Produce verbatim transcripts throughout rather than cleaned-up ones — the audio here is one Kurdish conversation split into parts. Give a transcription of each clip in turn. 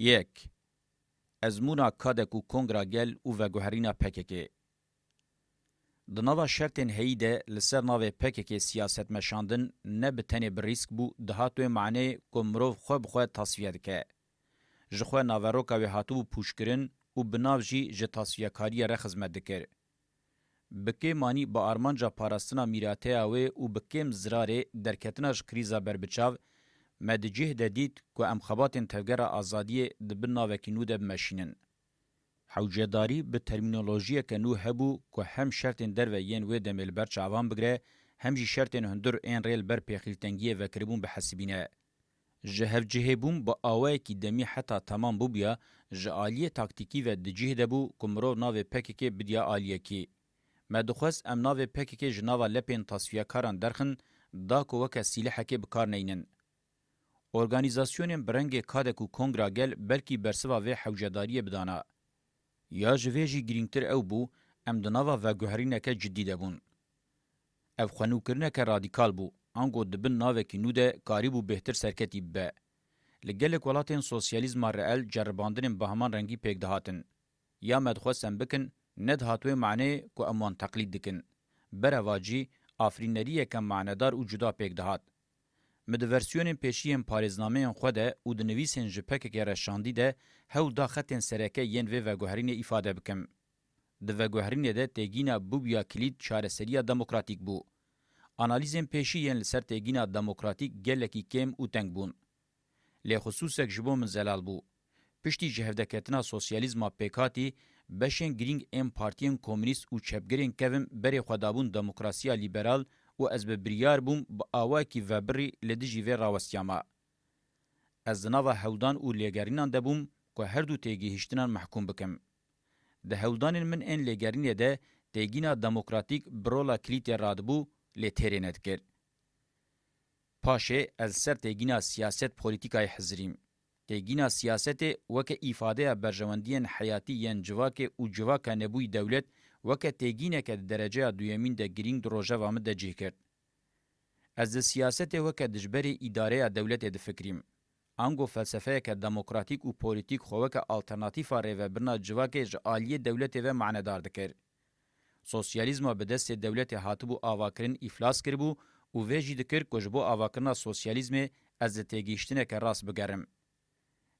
Yek. Ezmûna Kadek û Kongra Gel û veguherîna P K K. Di nava şertên heyî de li ser navê P K K siyaset meşandin ne bi tenê bi rîsk bû, dihat wê maneyê ku mirov xwe bi xwe tasfiye dike. Ji xwe naveroka wê hatibû pûçkirin û bi nav jî ji tasfiyekariyê re xizmet dikir. Bi kêm anî bi armanca parastina mîrateya wê û bi kêm zirarê derketina ji krîza berbiçav, me di cih de dît ku em xebatên Tevgera Azadiyê di bin navekî nû de bimeşînin. Hewcedarî bi termînolojiyeke nû hebû ku hem şertên derve yên wê demê li ber çavan bigire, hem jî şertên hundir ên rê li ber pêxîltengiyê vekiribûn bihesibîne. Ji hevcihêbûn bi awayekî demî heta temam bûbûya, ji aliyê taktîkî ve di cih de bû ku mirov navê P K K bidiya aliyekî. Me dixwest em navê P K K ji nava lepên tasfiyekaran derxin, da ku weke sîlehekê bi kar neynin. Organîzasyonên bi rengê Kadek û Kongra Gel belkî bersiva vê hewcedariyê bidana. Ya ji vê jî girîngtir ew bû, em di nava veguherîneke cidî de bûn. Ev xwenûkirineke radîkal bû, ango di bin navekî nû de karîbû bêhtir serketî bibe. Li gelek welatên sosyalîzma reel ceribandinên bi heman rengî pêk dihatin. Ya me dixwest em bikin, nedihat wê maneyê ku em wan teqlîd dikin. Bereva cî, afirîneriyeke manedar û cuda pêk dihat. Mi di versiyonên pêşî yên parêznameyên xwe de û di nivîsên ji P K K re şandî de hewl da xetên sereke yên vê veguherînê îfade bikim. Di veguherînê de têgîna bûbûya kilît çareseriya demokratîk bû. Analîzên pêşî yên li ser têgîna demokratîk gelekî kêm û teng bûn. Lê xisûsek ji bo min zelal bû. Piştî ji hevdeketina sosyalîzma pêkhatî, beşên girîng ên partiyên komûnîst û çepgirên kevin berê xwe dabûn demokrasiya lîberal û ez bi biryar bûm bi awayekî vebirî li dijî vê rawestiyama. Ez di nava hewldan û lêgerînan de bûm ku her du têgihiştinan mehkûm bikim. Di hewldanên min ên lêgerînê de têgîna demokratîk bi rola kilîtê radibû, lê têrê nedikir. Paşê ez li ser têgîna siyaset polîtîkayê hizirîm. Têgîna siyasetê weke îfadeya berjewendiyên heyatî yên civakê û civaka nebûyî dewlet weke têgîneke di dereceya duyemîn de girîng di rojeva min de cih girt. Ez di siyasetê weke dijberê îdareya dewletê difikirîm. Ango felsefeyeke demokratîk û polîtîk xwe weke alternatîfa rêvebirina civakê ji aliyê dewletê ve manedar dikir. Sosyalîzma bi destê dewletê hatibû avakirin îflas kiribû û vê jî dikir ku ji bo avakirina sosyalîzmê ez li têgihiştineke rast bigerim.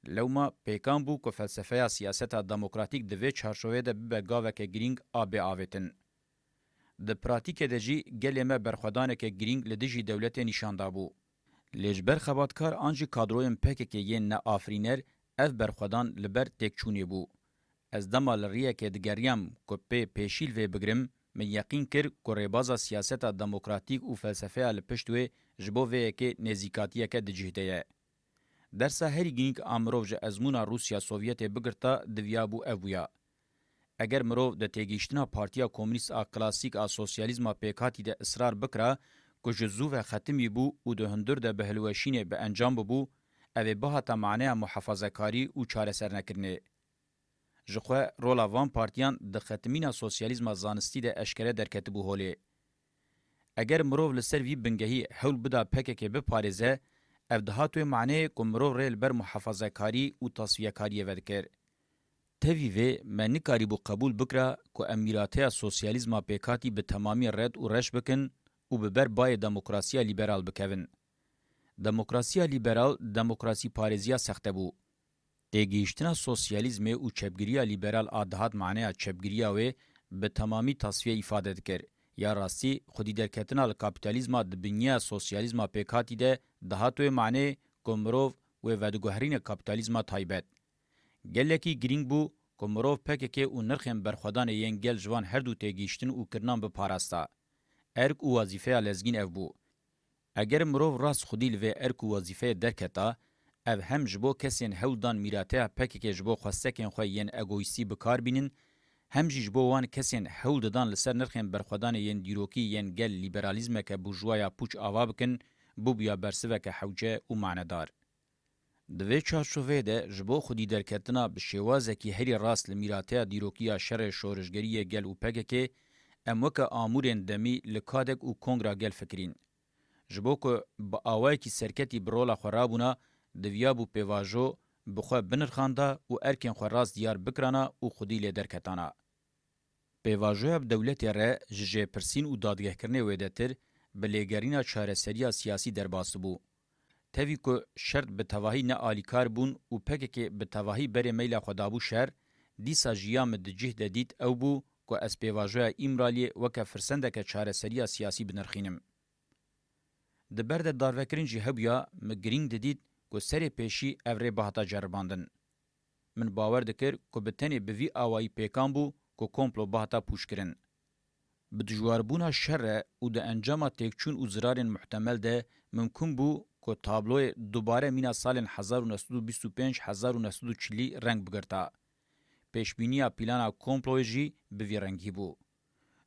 Lewma pêkan bû ku felsefeya siyaseta demokratîk di vê çarçoveyê de bibe gaveke girîng a bê avêtin. Di pratîkê de jî gelê me berxwedaneke girîng li dijî dewletê nîşan dabû. Lê ji ber xebatkar an jî kadroyên P K K yên neafirîner ev berxwedan li ber têkçûnê bû. Ez dema li riyekê digeriyam ku pê pêşî li vê bigirim, min yeqîn kir ku rêbaza siyaseta demokratîk û felsefeya li pişt wê ji bo vê yekê nêzîkatiyeke di cih de ye. Dersa herî girîng a mirov ji ezmûna Rûsya Sovyetê bigirta diviyabû ev bûya. Eger mirov di têgihiştina Partiya Komûnîst a klasîk a sosyalîzma pêkhatî de israr bikira ku ji zû ve xetimî bû û di hundir de bi hilweşînê bi encam bibû, ev ê bihata maneya muhefazekarî û çaresernekirinê. Ji xwe rola van partiyan di xetimîna sosyalîzma zanistî de eşkere derketibû holê. Eger mirov li ser vî bingehî hewl bida P K K biparêze, ev dihat wê maneyê ku mirov rê li ber muhefazekarî û tasfiyekariyê vedikir. Tevî vê me nikarîbû qebûl bikira ku em mîrateya sosyalîzma pêkhatî bi temamî red û reş bikin û bi ber bayê demokrasiya lîberal bikevin. Demokrasiya lîberal demokrasîparêziya sexte bû. Têgihiştina sosyalîzmê û çepgiriya lîberal a dihat maneya çepgiriya wê bi temamî tasfiye îfade dikir. Ya rastî, xwedî derketina li kapîtalîzma di binyeya sosyalîzma pêkhatî de dihat wê maneyê ku mirov wê vediguherîne kapîtalîzma taybet. Gelekî girîng bû ku mirov P K K û nirxên berxwedanê yên gel ji van her du têgihiştin û kirinan biparasta. Erk û wezîfeya lezgîn ev bû. Eger mirov rast xwedî li vê erk û wezîfeyê derketa, ev hem ji bo kesên hewl dan mîrateya P K K ji bo xwestekên xwe yên egoîstî bi kar bînin, hem jî ji bo wan kesên hewl didan li ser nirxên berxwedanê yên dîrokî yên gel lîberalîzmeke burjuwa ya pûç ava bikin, bûbûya bersiveke hewce û manedar. Di vê çarçoveyê de ji bo xwedî derketina bi şêwazekî herî rast li mîrateya dîrokî ya şerê şorişgerî yê gel û P K K, em weke amûrên demî li Kadek û Kongra Gel fikirîn. Ji bo ku bi awayekî serketî bi rola xwe rabûna, diviyabû pêvajo bi xwe binirxanda û erkên xwe rast diyar bikirana û xwedî lê derketana. Pêvajoya bi dewletê re ji jêpirsîn û dadgehkirinê wêdetir bi lêgerîna çareseriya siyasî derbas dibû. Tevî ku şert bi tevahî ne alîkar bûn û P K K bi tevahî berê meyla xwe dabû şer, dîsa jî ya min di cih de dît ew bû ku ez pêvajoya Îmraliyê weke firsendeke çareseriya siyasî binirxînim. Di ber de darvekirin jî hebûya, min girîng didît ku serê pêşî ev rê bihata ceribandin. Min bawer dikir ku bi tenê bi vî awayî pêkan bû ku komplo bihata pûçkirin. Bi dijwarbûna şer re û di encama têkçûn û zirarên muhtemel de mimkun bû ku tabloyê dubare mîna salên hezar û neh sed û bîst û pênc hezar û neh sed û çilî reng bigirta. Pêşbîniya plana komployê jî bi vî rengî bû.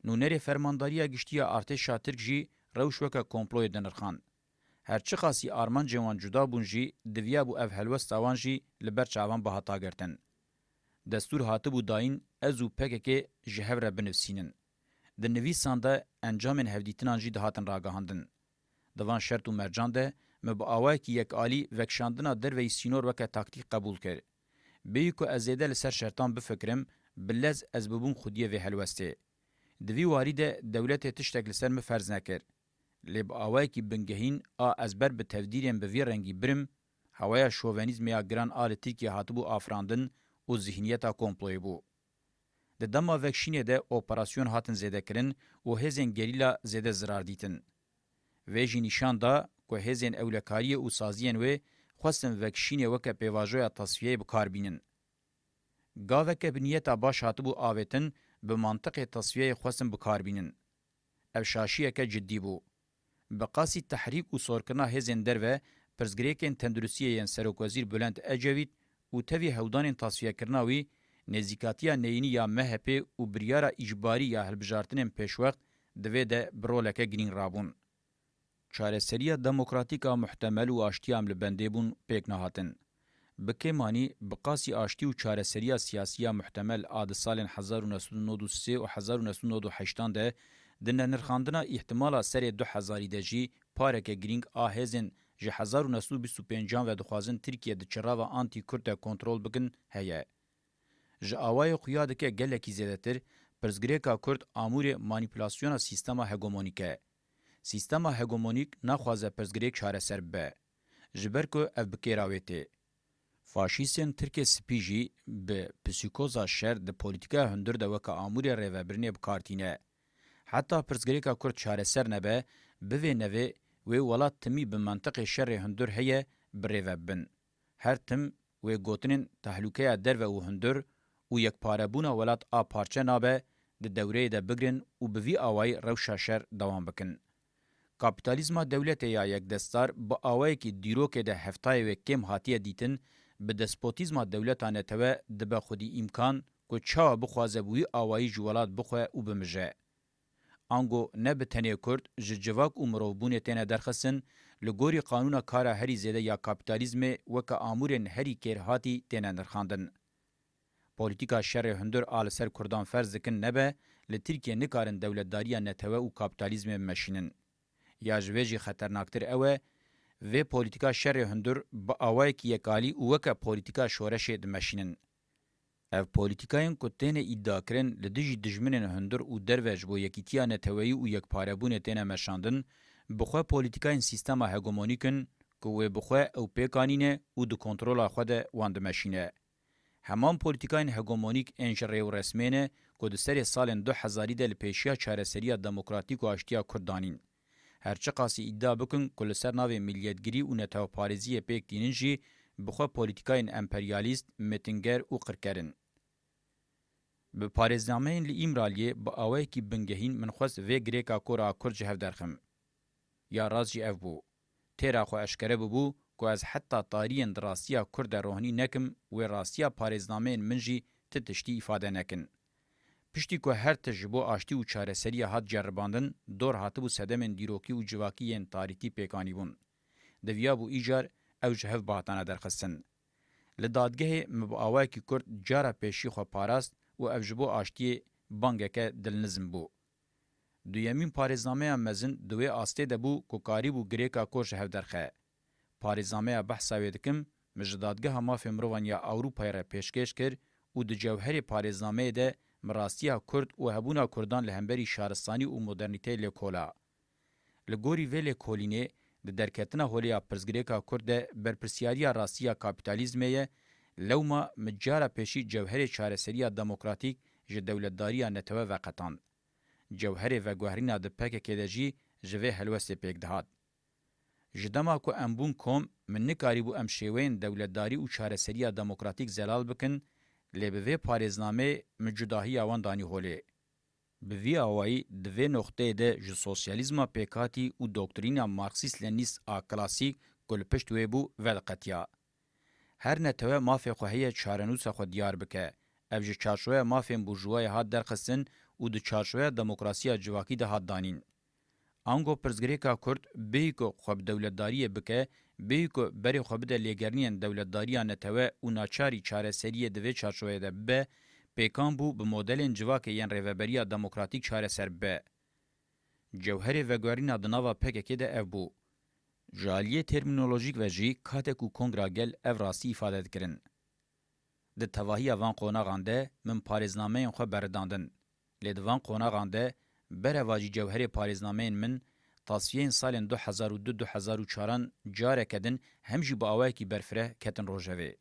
Nûnerê Fermandariya Giştî ya Artêşa Tirk jî rewş weke komployê dinirxand. Her çiqasî armancên wan cuda bûn jî, diviyabû ev helwesta wan jî li ber çavan bihata girtin. Destûr hatibû dayîn, ez û P K K ji hev re binivîsînin. Di nivîsan de encamên hevdîtinan jî dihatin ragihandin. Di van şert û mercan de min bi awayekî yekalî vekişandina derveyî sînor weke taktîk qebûl kir. Bêyî ku ez zêde li ser şertan bifikirim, bi lez ez bibûm xwediyê vê helwestê. Di vî warî de dewletê tiştek li ser min ferz nekir. Lê bi awayekî bingehîn a ez ber bi tevdîrên bi vî rengî birim, hewaya şovenîzmê ya giran a li Tirkiyê hatibû afirandin û zihniyeta komployê bû. Di dema vekişînê de operasyon hatin zêdekirin û hêzên gerîla zêde zirar dîtin. Vê jî nîşan da ku hêzên ewlekariyê û saziyên wê xwestin vekişînê weke pêvajoya tasfiyeyê bi kar bînin. Gaveke bi niyeta baş hatibû avêtin, bi mantiqê tasfiyeyê xwestin bi kar bînin. Ev şaşiyeke cidî bû. Bi qasî tehrîk û sorkirina hêzên derve, pirsgirêkên tenduristiyê yên Serokwezîr Bülent Ecevît û tevî hewldanên tasfiyekirina wî, nêzîkatiya neyînî ya M H P û biryara îcbarî ya hilbijartinên pêşwext di vê de bi roleke girîng rabûn. Çareseriya demokratîk a muhtemel û aştiya em li bendê bûn pêk nehatin. Bi kêmanî, bi qasî aştî û çareseriya siyasî ya muhtemel a di salên hezar û neh sed û nod û sê û hezar û neh sed û nod û heştan de, di nenirxandina îhtimala serê du hezarî de jî pareke girîng a hêzên ji hezar û neh sed û bîst û pêncan ve dixwazin Tirkiye di çirava antî-Kurd de kontrol bikin heye. Ji awayê xuya dike gelekî zêdetir, pirsgirêka Kurd amûrê manîpulasyona sîstema hegemonîk e. Sîstema hegemonîk naxwaze pirsgirêk çareser bibe. Ji ber ku ev bi kêra wê tê. Faşîstên Tirkê Spî jî bi psîkoza şer di polîtîkaya hundir de weke amûrê rêvebirinê bi kar tîne. Heta pirsgirêka Kurd çareser nebe, bivê nevê, wê welat timî bi mentiqê şerê hundir heye, bi rê ve bibin. Her tim wê gotinên tehlûkeya derve û hundir û yekparebûna welat a parçe nabe, di dewreyê de bigrin û bi vî awayî rewşa şer dewam bikin. Kapîtalîzma dewletê ya yekdestar bi awayekî dîrokê de heftayê wê kêm hatiye dîtin, bi despotîzma dewleta netewe dibe xwedî îmkan ku çawa bixwaze bi wî awayî ji welat bixwe û bimije. Ango ne bi tenê Kurd ji civak û mirovbûnê têne derxistin, li gorî qanûna kara herî zêde ya kapîtalîzmê weke amûrên herî kêrhatî têne nirxandin. Polîtîka şerê hundir a li ser Kurdan ferz dikin nebe, li Tirkiye nikarin dewletdariya netewe û kapîtalîzmê bimeşînin. Ya ji vê jî xeternaktir ew e, vê polîtîka şerê hundir bi awayekî yekalî û weke polîtîka şoreşê dimeşînin. Ev polîtîkayên ku têne îdiakirin li dijî dijminên hundir û derve ji bo yekîtiya neteweyî û yekparebûnê têne meşandin, bi xwe polîtîkayên sîstema hegemonîk in ku wê bi xwe ew pêk anîne û di kontrola xwe de wan dimeşîne. Heman polîtîkayên hegemonîk ên ji rêwresmê ne ku di serê salên du hezarî de li pêşiya çareseriya demokratîk û aştiya Kurd danîn. Her çiqasî îdia bikin ku li ser navê miliyetgirî û neteweparêziyê pêk tînin jî, bi xwe polîtîkayên emperyalîst, mêtinger û qirker in. Bi parêznameyên li Îmraliyê bi awayekî bingehîn min xwest vê girêka kor a Kurd ji hev derxim. Ya rast jî ev bû. Têra xwe eşkere bibû ku ez heta tariyên di rastiya Kurd de rohnî nekim, wê rastiya parêznameyên min jî ti tiştî îfade nekin. Piştî ku her tişt ji bo aştî û çareseriya hat ceribandin, dor hatibû sedemên dîrokî û civakî yên tarîtî pêkanîbûn. Diviyabû îcar ew ji hev bihatana derxistin. Li dadgehê min bi awayekî kurt cara pêşî xwe parast û ev ji bo aştiyê bangeke dilnizm bû. Duyemîn parêznameya mezin di wê astê de bû ku karîbû girêka kor ji hev derxe. Parêznameya behsa wê dikim, min ji Dadgeha Mafê Mirovan ya Ewropayê re pêşkêş kir û di cewherê parêznameyê de min rastiya Kurd û hebûna Kurdan li hemberî şaristanî û modernîteyê lêkola. Li gorî vê lêkolînê, di derketina holê ya pirsgirêka Kurd de berpirsiyariya rastî ya kapîtalîzmê ye, lewma min cara pêşî cewherê çareseriya demokratîk ji dewletdariya netewe veqetand. Cewherê veguherîna di P K K de jî ji vê helwestê pêk dihat. Ji dema ku em bûn kom, min nikarîbû em şêweyên dewletdarî û çareseriya demokratîk zelal bikin, lê bi vê parêznameyê min cudahiya wan danî holê. Bi vî awayî di vê noqteyê de ji sosyalîzma pêkhatî û doktrîna marksîst-lenîst a klasîk ku li pişt wê bû, vediqetiya. Her netewe mafê xwe heye çarenûsa xwe diyar bike. Ev ji çarçoveya mafên burjûwayê hat derxistin û di çarçoveya demokrasiya civakî de hat danîn. Ango pirsgirêka Kurd bêyî ku xwe bi dewletdariyê bike, bêyî ku berê xwe bide lêgerînên dewletdariya netewe û naçarî çareseriyê di vê çarçoveyê de bibe, pêkan bû bi modelên civakê yên rêveberiya demokratîk çareser bibe. Cewherê veguherîna di nava P K K de ev bû. Ji aliyê termînolojîk ve jî kate ku Kongra Gel ev rastî îfade dikirin. Di tevahiya van qonaxan de min parêznameyên xwe berridandin. Lê di van qonaxan de berevajî cewherê parêznameyên min, tasfiyeyên salên du hezar û du du hezar û çaran careke din hem jî bi awayekî berfireh ketin rojevê.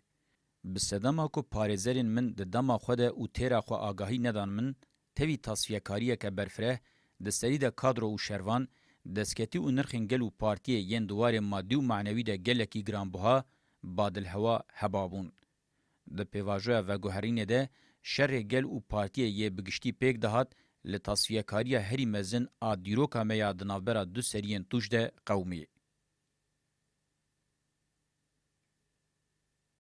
Bi sedema ku parêzerên min di dema xwe de û têra xwe agahî nedan min, tevî tasfiyekariyeke berfireh di serî de kadro û şervan, destketî û nirxên gel û partiyê yên di warê madî û manewî de gelekî giranbuha, badilhewa heba bûn. Di pêvajoya veguherînê de şerê gel û partiyê yê bi giştî pêk dihat, li tasfiyekariya herî mezin a dîroka me ya di navbera du seriyên tûj de qewimî.